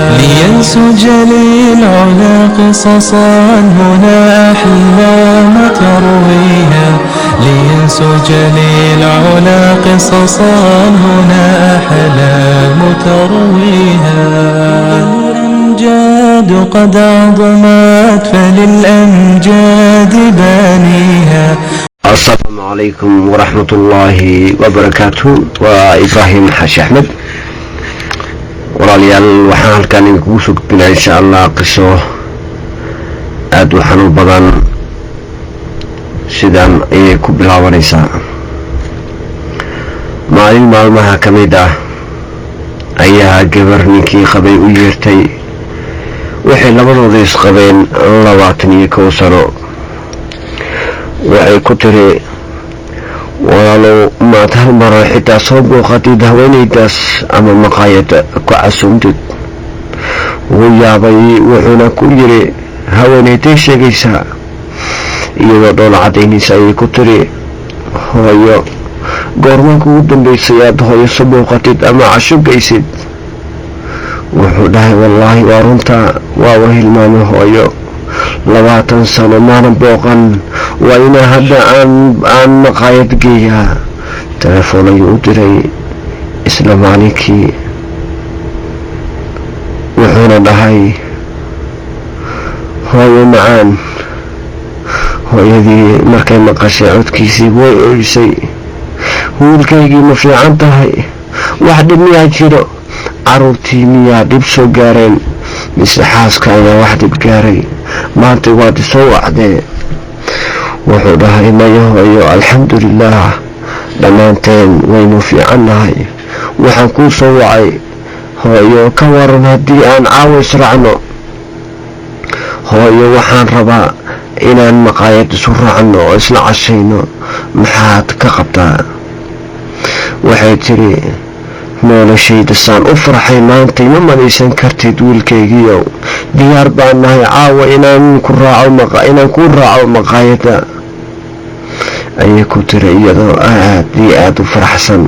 لينسج للعلا قصصا هنا أحلام ترويها، لينسج للعلا قصصا هنا أحلام ترويها. الأمجاد قد عظمت فللأمجاد بانيها. Asalaamu calaykum waraxmat ullaahi wabarakaatu. Waa Ibraahim Xaashi Axmed. Walaalayaal, waxaan halkaan idinkugu soo gudbinaa, insha Allah, qiso aada u xanuun badan. Sidan ayay ku bilaabanaysaa. Maalin maalmaha ka mid ah ayaa gabar ninkii qabay u yeertay. Waxay labadooda isqabeen 21 sano. Waxay ku tiri: "Walaalow, maad hal mara xitaa soo booqatid haweenaydaas ama maqaayad ku casuumtid?" Wuu yaabay, wuxuuna ku yiri: "Haweenayday sheegaysaa?" Iyadoo dhoola cadaynaysa ayay ku tiri: "Hooyo, goormaan kugu dambaysay aada hooyo soo booqatid ama casho geysid?" Wuxuu dhahay: "Wallaahi waa runta, waaba hilmaamay hooyo, 20 sano maanan booqan. Waa inaa hadda aan maqaayad geeyaa." Telefoon ayuu u diray isla maalinkii, wuxuuna dhahay: "Hooyo macaan." Hooyadii markay maqashay codkiisii way oysay. "Wiilkaygii, ma fiican tahay? Wax dhib miyaa jiro? Caruurtii miyaa dhib soo gaareen, mise xaaska ayaa wax dhib gaaray? Maanta waad isoo wacdee." Wuxuu dhahay: "Maya hooyo, alxamdulilaah, dhammaanteen waynu fiicannahay. Waxaan kuu soo wacay, hooyo, ka waran haddii aan caawa israacno? Hooyo, waxaan rabaa inaan maqaayad isu raacno oo isla cashayno. Maxaad ka qabtaa?" Waxay tiri: "Noloshayda saan u farxay maantay ma malaysan kartid, wiilkaygiiow. Diyaar baan nahay caawa inaan kuu raaco maqaayadda," ayay ku tiri iyadoo aad iyo aada u faraxsan.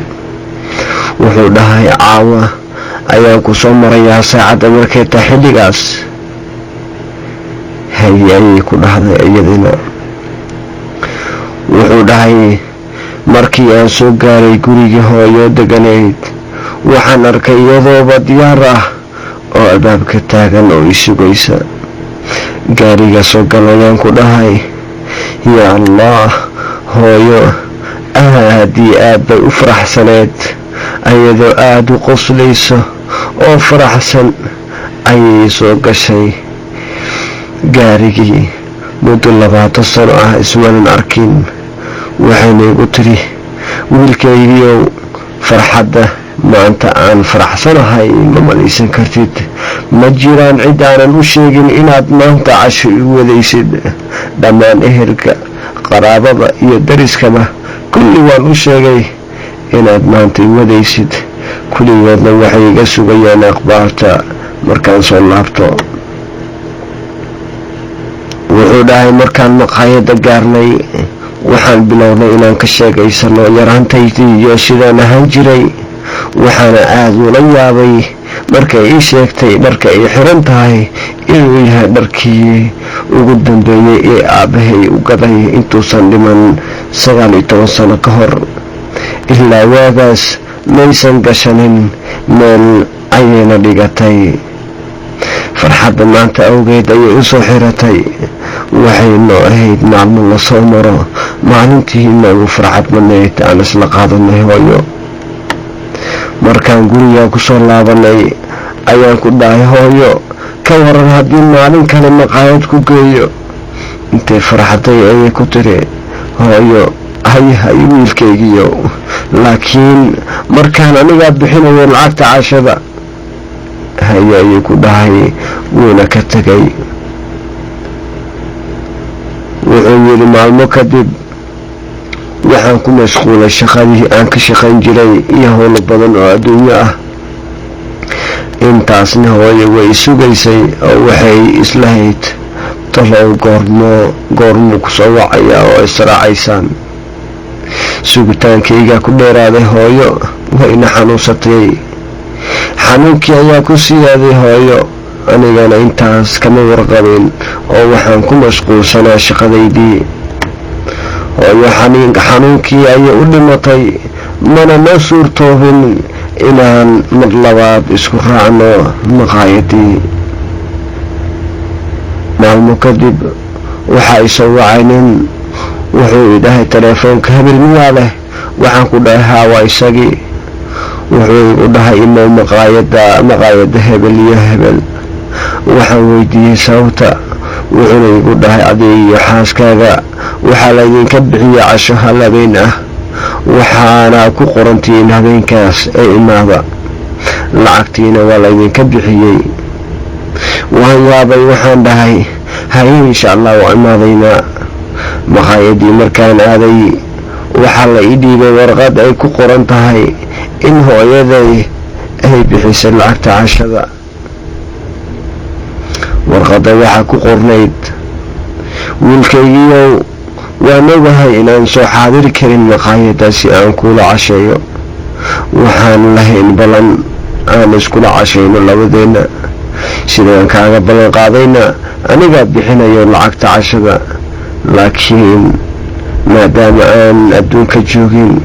Wuxuu dhahay: "Caawa ayaan ku soo marayaa, saacadda markay tahay xilligaas." "Haye," ayay ku dhahday iyadina. Wuxuu dhahay: "Markii aan soo gaaray gurigii hooyo deganayd, waxaan arkay iyadooba diyaar ah oo albaabka taagan oo i sugaysa. Gaariga soo gal ayaan ku dhahay. Yaa Allah, hooyo aad iyo aad bay u faraxsaneed. Ayadoo aada u qoslayso oo faraxsan ayay soo gashay gaarigii. Muddo 20 sano ah ismanan arkin. Waxayna igu tiri: 'Wiilkaygiiow, farxadda maanta aan faraxsanahay ma malaysan kartid. Ma jiraan cid aanan u sheegin inaad maanta casho i wadaysid. Dhammaan ehelka, qaraabada iyo dariskaba kulli waan u sheegay inaad maanta i wadaysid. Kulligoodna waxay iga sugayaan akhbaarta markaan soo laabto.'" Wuxuu dhahay: "Markaan maqaayadda gaarnay, waxaan bilownay inaan ka sheegaysano yaraantaydii iyo sidaan ahaan jiray. Waxaana aada ula yaabay markay ii sheegtay dharka ay xiran tahay inuu yahay dharkii ugu dambeeyey ee aabbahay u gaday intuusan dhiman 19 sano ka hor. Ilaa waagaas maysan gashanin, meel ayayna dhigatay. Farxadda maanta awgeed ayay u soo xiratay. Waxay noo ahayd maalmo la soo maro maalintii noogu farxad badnayd aan isla qaadanay hooyo. Markaan guriga kusoo laabanay ayaan ku dhahay: 'Hooyo, ka waran haddii maalin kale maqaayad ku geeyo?' Intay farxaday ayay ku tiri: 'Hooyo, hay hay, wiilkaygiyo, laakiin markaan anigaa bixinayo lacagta cashada.' 'Haye,' ayay ku dhahay." Wuuna ka tegay. Wuxuu yidhi: "Maalmo kadib waxaan ku mashquulay shaqadii aan ka shaqayn jiray iyo howlo badan oo adduunyo ah. Intaasna hooyo way sugaysay oo waxay islahayd: talow goormo goormuu kusoo wacayaa oo israacaysaan? Sugitaankaygaa ku dheeraaday hooyo, wayna xanuunsatay. Xanuunkii ayaa ku siyaaday hooyo, anigana intaas kama warqabin oo waxaan ku mashquulsanaa shaqadaydii. Hooyo xanuunkii ayay u dhimatay, mana noo suurtoobin inaan mar labaad isku raacno maqaayadii. Maalmo kadib waxaa isoo wacay nin. Wuxuu idhahay, "Teleefoonka hebel miyaa leh?" Waxaan ku dhahay, "Haa, waa isagii." Wuxuu igu dhahay, "Imow maqaayada, maqaayada hebel iyo hebel." Waxaan weydiiyey sababta. Wuxuuna igu dhahay, "Adiga iyo xaaskaaga waxaa laydinka bixiya casho hal habeen ah, waxaana ku qorantihiin habeenkaas ee imaada, lacagtiina waa laydinka bixiyey." Waan yaabay. Waxaan dhahay, "Haye, insha Allah waa imaadaynaa." Maqaayadii markaan aaday, waxaa la ii dhiibay warqad ay ku qoran tahay in hooyaday ay bixisay lacagta cashada. Warqadda waxaa ku qornayd, "Wiilkaygiiow, waan ogahay inaan soo xaadiri karin maqaayadda si aan kuula casheeyo. Waxaan lahayn ballan aan iskula cashayno labadeenna. Sidaan kaaga ballan qaadayna, anigaa bixinayo lacagta cashada, laakiin maadaama aan adduunka joogin,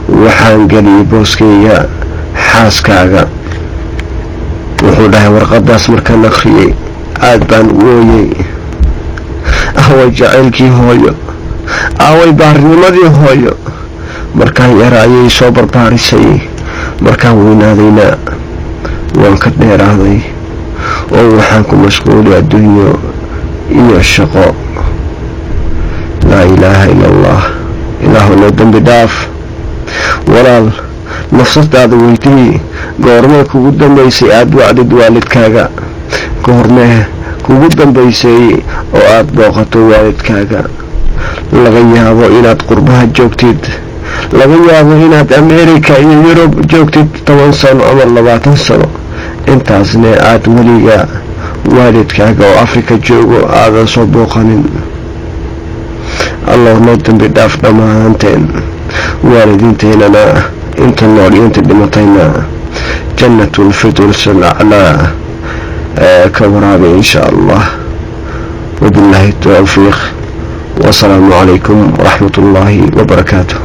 waxaan geliyay booskayga xaaskaaga." Wuxuu dhahay, "Warqadaas markaan akhriyey, aad baan u ooyey. Aaway jacaylkii hooyo? Aaway baarnimadii hooyo? Markaan yara ayay soo barbaarisay, markaan weynaadayna waan ka dheeraaday oo waxaan ku mashquulay adduunyo iyo shaqo." Laa ilaaha ila Allah. Ilaahu noo dembi dhaaf. Walaal, nafsadaada weydii, goormee kugu dambaysay aada wacdid waalidkaaga? Goormee kugu dambaysay oo aada booqato waalidkaaga? Laga yaabo inaad qurbaha joogtid, laga yaabo inaad America iyo Yurub joogtid 10 sano ama 20 sano, intaasna aada weliga waalidkaaga oo Africa joogo aadan soo booqanin. Allah noo dambi dhaaf dhammaanteen, waalidiinteynana inta nool iyo inta dhimatayna Janatulfirdows alaclaa ka waraabi, insha Allah. Wabilaahi towfiiq, wasalaamu calaykum waraxmat ullaahi wabarakaatuh.